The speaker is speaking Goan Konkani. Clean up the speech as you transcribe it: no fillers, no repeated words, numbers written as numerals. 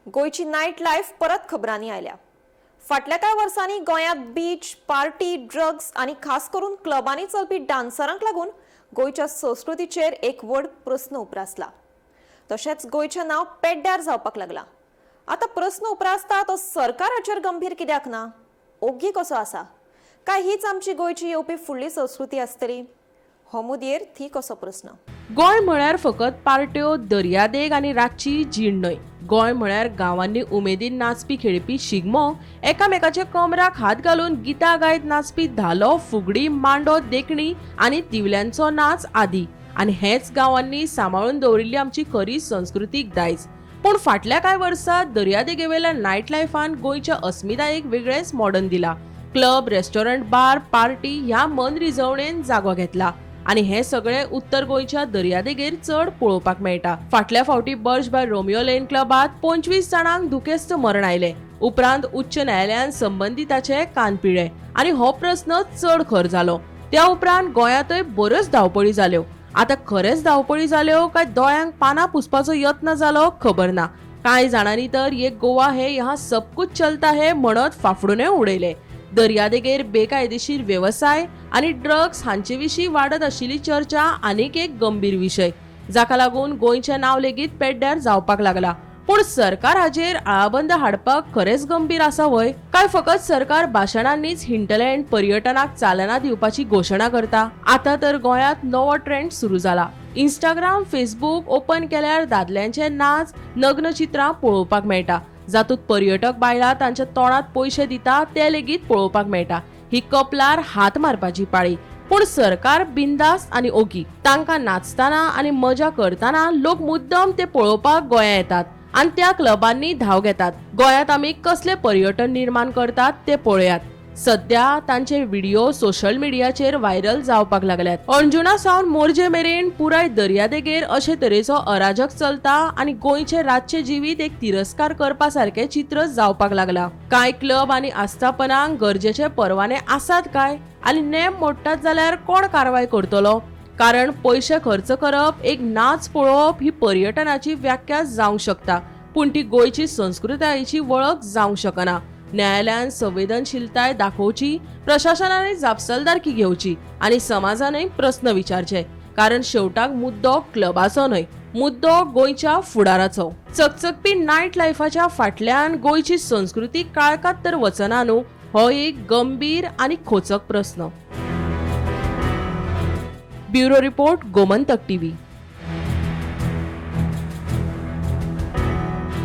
गोंयची नायट लायफ परत खबरांनी आयल्या. फाटल्या कांय वर्सांनी गोंयांत बीच पार्टी, ड्रग्स आनी खास करून क्लबांनी चलपी डान्सरांक लागून गोंयच्या संस्कृतीचेर एक व्हड प्रस्न उप्रासला. तशेंच गोंयचें नांव पेड्ड्यार जावपाक लागलां. आतां प्रस्न उप्रासता तो सरकाराचेर गंभीर कित्याक ना, ओग्गी कसो आसा? काय हीच आमची गोंयची येवपी फुडली संस्कृती आसतली? हो मुदयेर थीक असो प्रस्न. गोंय म्हळ्यार फकत पार्ट्यो, दर्यादेग आनी रातची जीण न्हय. गोंय म्हळ्यार गांवांनी उमेदीन नाचपी खेळपी शिगमो, एकामेकाच्या कमराक हात घालून गितां गायत नाचपी धालो, फुगडी, मांडो, देखणी आनी दिवल्यांचो नाच आदी. आनी हेच गांवांनी सांबाळून दवरिल्ली आमची खरी संस्कृतीक दायज. पूण फाटल्या कांय वर्सां दर्यादेगेवेल्या नायट लायफान गोंयच्या अस्मितायेक वेगळेंच मॉडर्न दिलां. क्लब, रेस्टॉरंट, बार, पार्टी ह्या मनरिजवणेन जागो घेतला आनी हें सगळें उत्तर गोंयच्या दर्यादेगेर चड पळोवपाक मेळटा. फाटल्या फावटी बर्ज बाय रोमियो लेन क्लबात 25 जाणांक दुखेस्त मरण आयलें. उपरांत उच्च न्यायालयान संबंदिताचे कान पिळ्ळे आनी हो प्रस्न चड खर जालो. त्या उपरांत गोंयांतय बऱ्योच धांवपळी जाल्यो. आतां खरेंच धांवपळी जाल्यो काय दोळ्यांक पानां पुसपाचो यत्न जालो खबर ना. कांय जाणांनी तर ये गोवा है यहाँ सब कुछ चलता है म्हणत फाफडूनय उडयले. दर्यादेगेर बेकायदेशीर वेवसाय आनी ड्रग्स हांचे विशीं वाडत आशिल्ली चर्चा आनीक एक गंभीर विशय, जाका लागून गोंयचें नांव लेगीत पेड्ड्यार जावपाक लागला. पूण सरकार हाजेर आळाबंद हाडपाक खरेंच गंभीर आसा व्हय, काय फकत सरकार भाशणांनीच हिंटलँड पर्यटनाक चालना दिवपाची घोशणा करता? आतां तर गोंयांत नवो ट्रेंड सुरू जाला. इंस्टाग्राम, फेसबूक ओपन केल्यार दादल्यांचे नाच, नग्न चित्रां पळोवपाक मेळटा, जातूंत पर्यटक बायलां तांच्या तोंडात पयशे दिता ते लेगीत पळोवपाक मेळटा. ही कपलार हात मारपाची पाळी. पूण सरकार बिंदास्त आनी ओगी. तांकां नाचतना आनी मजा करतना लोक मुद्दम ते पळोवपाक गोंया येतात आनी त्या क्लबांनी धांव घेतात. गोंयांत आमी कसलें पर्यटन निर्माण करतात ते पळयात. सध्या तांचे व्हिडिओ सोशल मिडियाचेर व्हायरल जावपाक लागल्यात. अंजुणा सावन मोरजे मेरेन पुराय दर्यादेगेर अशे तरेचो अराजक चलता आनी गोंयचें रातचें जिवीत एक तिरस्कार करपा सारकें चित्र जावपाक लागलां. कांय क्लब आनी आस्थापनांक गरजेचे परवाने आसात काय, आनी नेम मोडटात जाल्यार कोण कारवाय करतलो? कारण पयशे खर्च करप, एक नाच पळोवप ही पर्यटनाची व्याख्या जावंक शकता, पूण ती गोंयची संस्कृतायेची वळख जावंक शकना. न्यायालयान संवेदनशीलताय दाखोवची, प्रशासनाने जापसालदारकी घेवची आनी समाजानय प्रस्न विचारचे. कारण शेवटाक मुद्दो क्लबाचो न्हय, मुद्दो गोंयच्या फुडाराचो. चकचकपी नायट लायफाच्या फाटल्यान गोंयची संस्कृती काळखात तर वचना न्हू, हो एक गंभीर आनी खोचक प्रस्न. Bureau report, Gomantak TV.